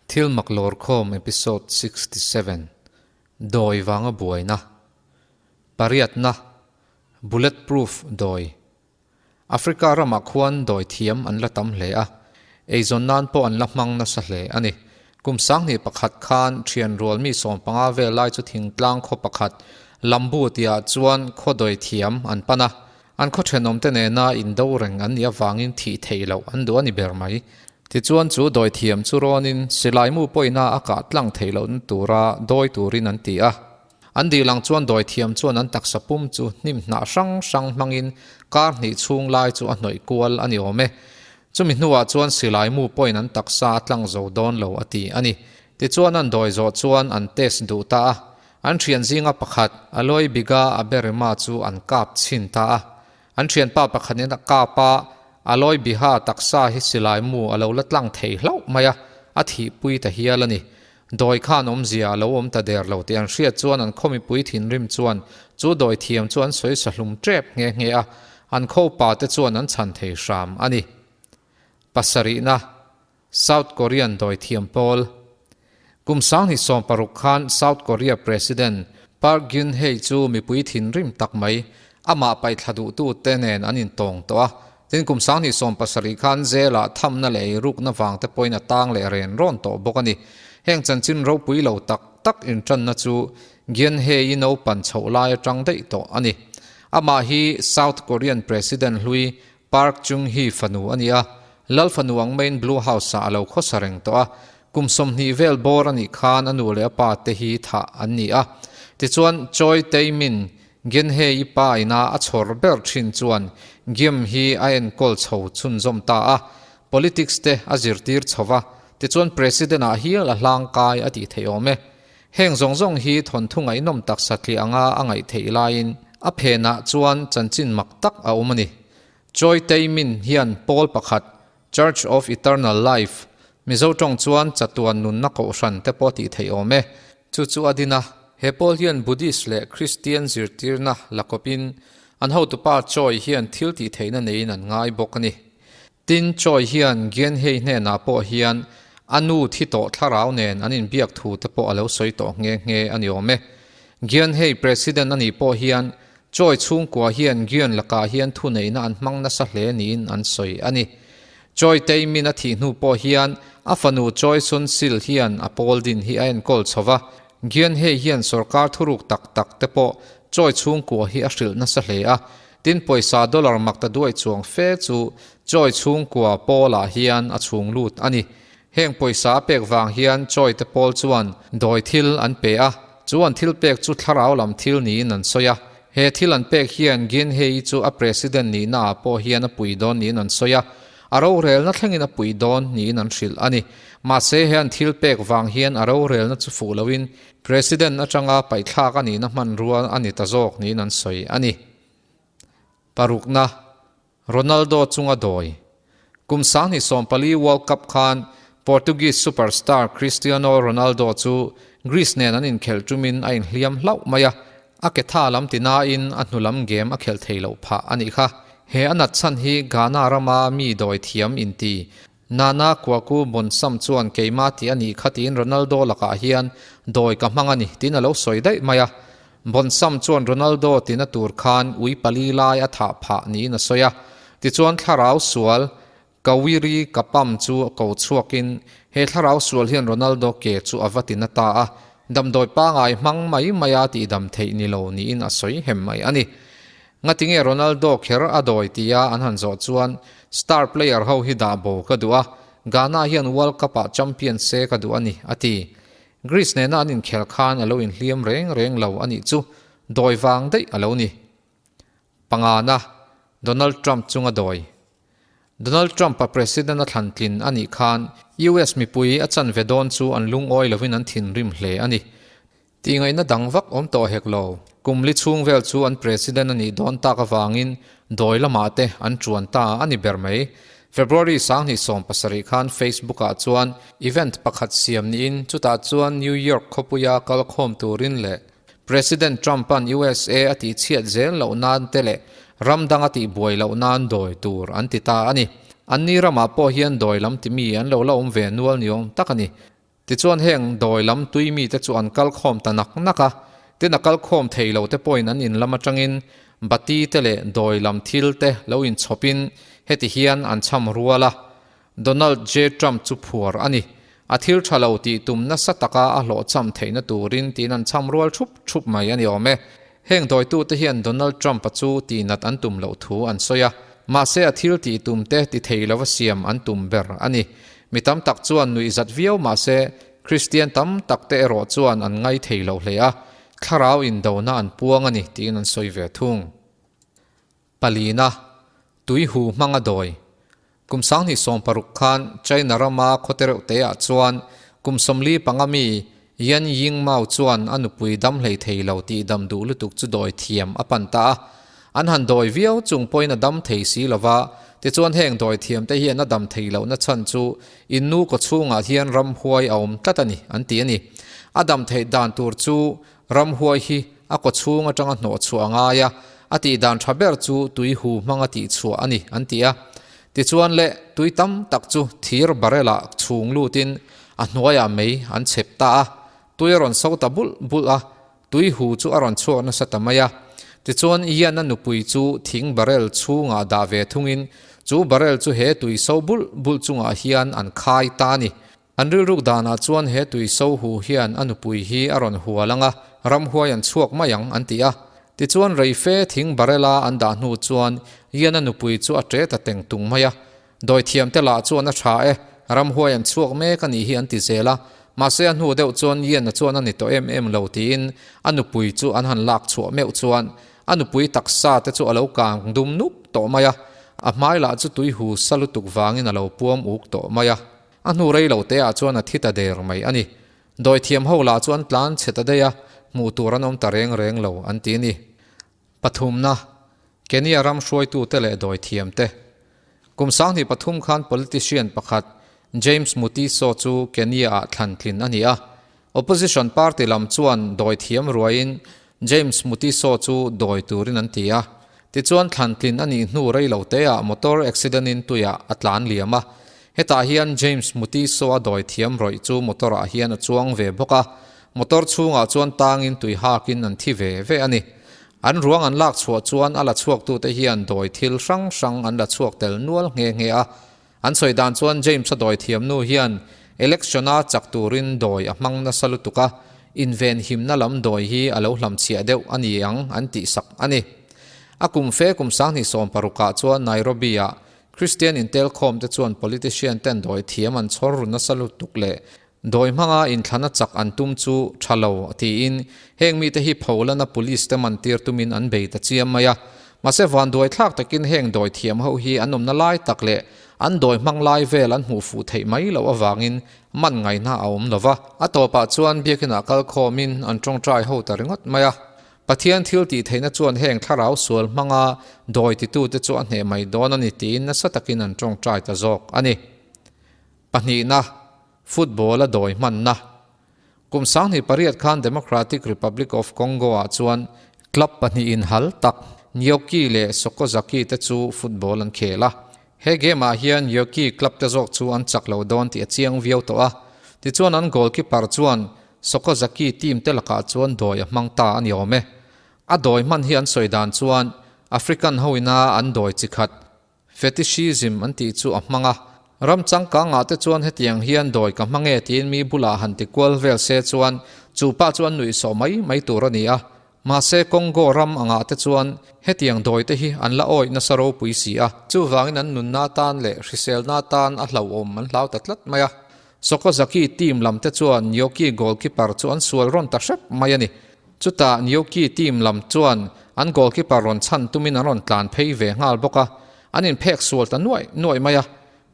Thil mak lawrkhawm Episode 67, Dawi vanga buaina, Pariatna, Bullet proof dawi. Africa ramah khuan dawi thiam an la tam hle a, eizawn nan pawh an la hmang nasa hle a ni. Kum 2001 khan thian rual mi 15 vel lai chu thingtlang khaw pakhat Lambu tihah chuan khaw dawi thiam an pan a, An khaw thenawmte nena indo reng an nih avangin thih theih loh an duh a ni ber mai. Tichuan chu dawithiam chu rawnin silaimu pawina a kah tlang theih lohna tura dawi turin an ti a. An dil ang chuan dawithiam chuan an taksa pum chu hnim hnah hrang hrang hmangin kar hnih chhung lai chu a hnawih kual a ni awm e. Chumi hnuah chuan silaimu pawhin an taksa a tlang zo dawn lo a ti a ni. Tichuan an dawi zawh chuan an test duh ta a. An thian zinga pakhat, Aloy Biga Aberema chu an kap chhin ta a. An thianpa pakhatin a kap a, Aloy Biha taksa hi silai mu a lo la tlang thei hlauh mai a, a thihpui ta hial a ni. Dawi khan awmzia a lo awm ta der lo tih an hriat chuan an khaw mipui thinrim chuan chu dawi thiam chu an sawi sa hlum tep nghe nghe a, an khawpa te chuan an chhan thei hram a ni. Pasarihna. South Korean dawithiam pawl. Kum 2016 khan South Korea President Park Geun-hye chu mipui thinrim tak mai, amah paihthla duhtute nen an intawng tawh a. Tin, kum 2017 khan jail-ah thamna leh eirukna vangte pawhin a tang leh ren rawn tawh bawk a ni. Heng chanchin ropui lo tak tak intanna chu Geun-hye-i naupan chhoh lai atang daih tawh a ni. Amah hi South Korean President hlui Park Chung-hee fanu a ni a, Lal fanu ang maiin Blue House-ah a lo khawsa reng tawh a. Kum 20 vel bawr a nih khan a nu leh a pa te hi thah an ni a. Tichuan, Choi Tae-min, Geun-hye-i pa ina a chhawr ber thin chuan Geum hi a enkawl chho chhunzawm ta a. Politics te a zirtir chho va, tichuan President-ah hial a hlangkai a tih theih awm e. Heng zawng zawng hi thawnthu ngaihnawm tak satliah anga a ngaih theih laiin a phenah chuan chanchin mak tak a awm a ni. Choi Tae-min hian pawl pakhat, Church of Eternal Life, Mizo tawng chuan chatuan nunna kohhran te pawh tih theih awm e. Chu chu a din a, he pawl hian Buddhist leh Christian zirtirna la kawpin an hotupa Choi hian thil tih theihna neiin an ngai bawk a ni. Tin, Choi hian Geun-hye hnenah pawh hian a nu thi tawh thlarau nen an inbiak thu te pawh a lo sawi tawh nghe nghe a ni awm e. Geun-hye President a nih pawh hian Choi chhungkua hian Geun lakah hian thuneihna an hmang nasa hle niin an sawi a ni. Choi Tae-min a thih hnu pawh hian a fanu Choi Soon-sil hian a pawl din hi a enkawl chho va, Geun-hye hian sorkar thuruk tak tak te pawh Choi chhungkua hi a hrilh nasa hle a. Tin, pawisa dollar mak ta duai chuang fe chu Choi chhungkua Paul-ah hian a chhung lut a ni. Heng pawisa a pek vang hian Choi te Paul chuan dawi thil an pe a, chu an thil pek chu thlarau lam thil niin an sawi a. He thil an pek hian Geun-hye chu a president nihna ah pawh hian a pui dawn niin an sawi a, a rorelna thlengin a pui dawn niin an hrilh a ni. Mahse, he an thil pek vang hian a rorelna chu fuh loin President atanga paihthlak a nihna hmanrua a ni ta zawk niin an sawi a ni. Parukna, Ronaldo chunga dawi. Kum 2014 World Cup khan Portuguese superstar Cristiano Ronaldo chu Greece nen an inkhelh tumin a inhliam hlauh mai a, a ke tha lam ti nain a hnu lam game a khelh thei loh phah a nih kha. He a nat chhan hi Ghana rama mi dawi thiam inti Nana Kwaku Bonsam chuan keimah tih a nih kha tiin Ronaldo lakah hian dawi ka hmang a ni tiin a lo sawi daih mai a. Bonsam chuan Ronaldo tina tur khan ui pali lai a thah phah niin a sawi a. Tichuan thlarau sual Kawiri Kapam chu ko chhuakin he thlarau sual hian Ronaldo ke chu a va tina ta a, damdawi pangai hmang mai maia tihdam theih ni lo niin a sawi hem mai a ni. Ngatinge Ronaldo kher a dawi tia an han zawh chuan star player ho hi dah bo ka duh a, Ghana hian World Cup ah champion se ka duh a ni, a ti. Greece nena an inkhel khan a lo inhliam reng reng lo a nih chu, dawi vang daih a lo ni. Pangana, Donald Trump chunga dawi. Donald Trump-a president a thlan tlin a nih khan US mipui a chanve dawn chu an lungawi lovin an thinrim hle a ni. Tihngaihna dang vak awm tawh hek lo. Kum li chhung vel chu an president a nih dawn tak avangin dawi lamah te an tuan ta a ni ber mai. February 2017 khan Facebook-ah chuan event pakhat siam niin chutah chuan New York khawpuia kal khawm turin leh President Trump-a'n USA a tihchhiat zel loh nan te leh ram dang a tihbuai loh nan dawi tur an ti ta a ni. Anni ramah pawh hian dawi lam timi an lo la awm ve nual ni awm tak a ni. Tichuan heng dawi lam tui mite chu an kal khawm ta nak nak a, tin a kal khawm thei lo te pawhin an in lam atangin bati te leh dawi lam thil te lo inchhawpin heti hian an cham rual a, Donald J. Trump chu phuar a ni. A thil tha lo tih tum nasa taka a hlawhchham theihna turin tiin an cham rual thup thup mai a ni awm e. Heng dawitute hian Donald Trump-a chu tihnat an tum loh thu an sawi a, mahse a thil tih tum te ti thei lova siam an tum ber a ni. Mi tam tak chuan nuihzat viau mahse Kristian tam tak te erawh chuan an ngai thei lo hle a, thlarau indona an puang a ni tiin an sawi ve thung. Palina, tui hu hmanga dawi. Kum 2016 khan China rama khawte reuh te ah chuan kum 45 mi Yan Yingmao chuan a nupui dam hlei thei lo tih dam duh lutuk chu dawi thiam a pan ta a. An han dawi viau chung pawhin a dam thei si lo va, tichuan heng dawi thiam te hian a dam thei lohna chhan chu innu kawchhungah hian ramhuai a awm tlat a ni an ti a ni. A dam theih dan tur chu Ramhuai hi a kawchhung atanga hnawh chhuah a ngai a, a tih dan tha ber chu tui hu hmanga tih chhuah a ni, an ti a. Tichuan le, tui tam tak chu thir barrel ah chhung lutin a hnuaiah mei an chhep ta a, tui a rawn so ta bulh bulh a, tui hu chu a rawn chhuak nasa ta mai a. Tichuan Ian-a nupui chu thing barrel chhungah dah ve thungin chu barrel chu he tui so bulh bulh chungah hian an khai ta a ni. An rilruk danah chuan he tui so hu hian a nupui hi a rawn hual ang a, ramhuai an chhuak mai ang an ti a. Tichuan reife thing barrel-a an dah hnu chuan Ian a nupui chu a ṭe ta teng tung mai a. Dawithiamte lah chuan a ṭha e, ramhuai an chhuak mek a nih hi an ti zel a. Mahse a hnu deuh chuan Ian-a chuan a ni tawh em em lo tiin a nupui chu an han lak chhuah meuh chuan a nupui taksa te chu a lo kang dum nup tawh mai a. A hmai lah chu tui hu sa lutuk vangin a lo puam uk tawh mai a. A hnu rei lo te ah chuan a thi ta der mai a ni. Dawithiam ho lah chu an tlan chhe ta daih a, hmuh tur an awm ta reng reng lo an ti a ni. Pathumna, Kenya ram hruaitute leh dawithiam te. Kum 23 khan politician pakhat James Mutiso chu Kenya ah thlan tlin a ni a. Opposition party lam chuan dawithiam ruaiin James Mutiso chu dawi turin an ti a. Tichuan thlan tlin a nih hnu rei lo te ah motor accident in tuiah a tlan liam a. Hetah hian James Mutiso a dawi thiam rawih chu motor ah hian a chuang ve bawk a. Motor chhungah chuan tangin tui hakin an thi ve ve a ni. An ruang an lak chhuah chuan a la chhuaktute hian dawi thil hrang hrang an la chhuak tel nual nghe nghe a. An sawi dan chuan James-a dawi thiamnu hian election-a chak turin dawi a hmang nasa lutuk a, invenhimna lam dawi hi a lo hlamchhiah deuh a ni ang an tihsak a ni. A kum fe kum 2016 ah chuan Nairobi-ah Christian intelkhawmte chuan politician ten dawi thiam an chhawr ru nasa lutuk leh Dawi hmanga inthlana chak an tum chu tha lo tiin heng mite hi pholana police te man tir tumin an bei ta chiam mai a. Mahse vanduai thlak takin heng dawi thiam ho hi an awmna lai tak leh an dawi hmang lai vel an hmuh fuh theih mai loh avangin man ngaihna a awm lova. A tawpah chuan biakinah kal khawmin an tawngtai ho ta ringawt mai a. Pathian thil tih theihna chuan heng thlarau sual hmanga dawi titute chu a hneh mai dawn a ni tiin nasa takin an tawngtai ta zawk a ni. Pahnihna, Football a dawi hmanna. Kum 2008 khan Democratic Republic of Congo-ah chuan club pahnihin hal tak Nyoki leh Sokozaki te chu football an khel a. He game-ah hian Nyoki club te zawk chu an chak lo dawn tih a chiang viau tawh a. Tichuan an goalkeeper chuan Sokozaki team te lakah chuan dawi a hmang ta a ni awm e. A dawi hman hi an sawi dan chuan African hoina an dawi chi khat Fetishism an tih chu a hmang a. Ram changkangah te chuan hetiang hian dawi ka hmang e tiin mi bulah han ti kual vel se chuan chu pa chu an nuihsawh mai mai tur a ni a. Mahse Congo ram angah te chuan hetiang dawi te hi an la awih nasa ropui si a. Chuvangin an nunna tan leh hriselna tan a hlauhawm an hlau ta tlat mai a. Sokozaki team lam te chuan Nyoki goalkeeper chu an sual rawn ta hrep mai a ni. Chutah Nyoki team lam chuan an goalkeeper rawn chhan tumin an rawn tlan phei ve nghal bawk a, an inphek sual ta nuaih nuaih mai a.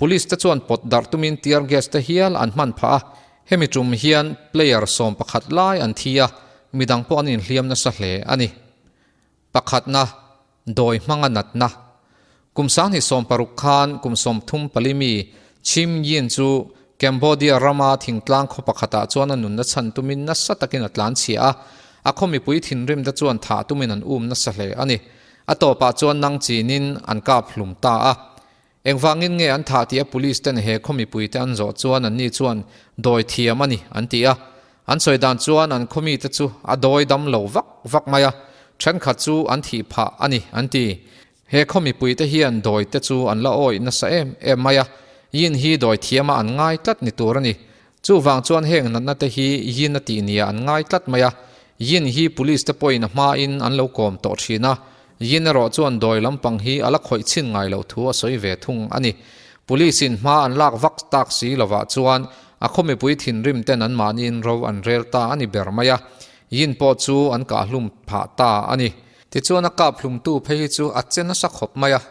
Police te chuan pawt darh tumin tear gas te hial an hman phah a, hemi tum hian player 11 lai an thi a, midang pawh an inhliam nasa hle a ni. Pakhatna, dawi hmanga natna. Kum 2016 khan kum 34 mi Chim Yin chu Cambodia rama thingtlang khaw pakhatah chuan a nunna chhan tumin nasa takin a tlan chhia a, a khaw mipui thinrim te chuan thah tumin an um nasa hle a ni. A tawpah chuan nang chinin an kap hlum ta a. Engvangin nge an thah tih a police ten he khaw mipuite an zawh chuan anni chuan dawi thiam a ni an ti a. An sawi dan chuan an khaw mite chu a dawi dam lo vak vak mai a, thenkhat chu an thih phah a ni an ti. He khaw mipuite hian dawi te chu an la awih nasa em em mai a, yin hi dawi thiama an ngai tlat ni tur a ni. Chuvang chuan heng natna te hi yin a tih nia an ngai tlat mai a, yin hi police te pawhin a hmain an lo kawm tawh thin a, yin erawh chuan dawi lampang hi a la khawih chhin ngai loh thu a sawi ve thung a ni. Police in hma an lak vak tak si lovah chuan a khaw mipui thinrim ten an mahniin ro an rel ta a ni ber mai a, yin pawh chu an kahhlum phah ta a ni. Tichuan a kap hlumtu phei hi chu a che nasa khawp mai a.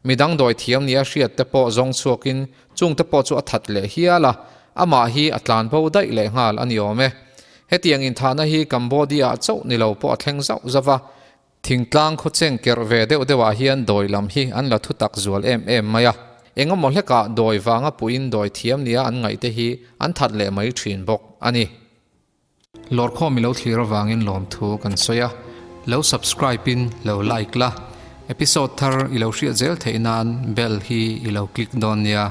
Midang dawi thiam nia hriat te pawh zawng chhuakin chung te pawh chu a that leh hial a, amah hi a tlan bo daih leh nghal a ni awm e. Hetiang inthahna hi Cambodia-ah chauh ni lo pawh a thleng zauh zauh a, thingtlang khawcheng kerh ve deuh deuhah hian dawi lam hi an la thutak zual em em mai a. Engemaw hlekah dawi vanga puiin dawi thiam nia an ngaih te hi an that leh mai thin bawk a ni. Lawrkhawm i lo thlir avangin lawmthu kan sawi a, lo subscribe in lo like la, episode thar i lo hriat zel theih nan bell hi i lo click dawn nia.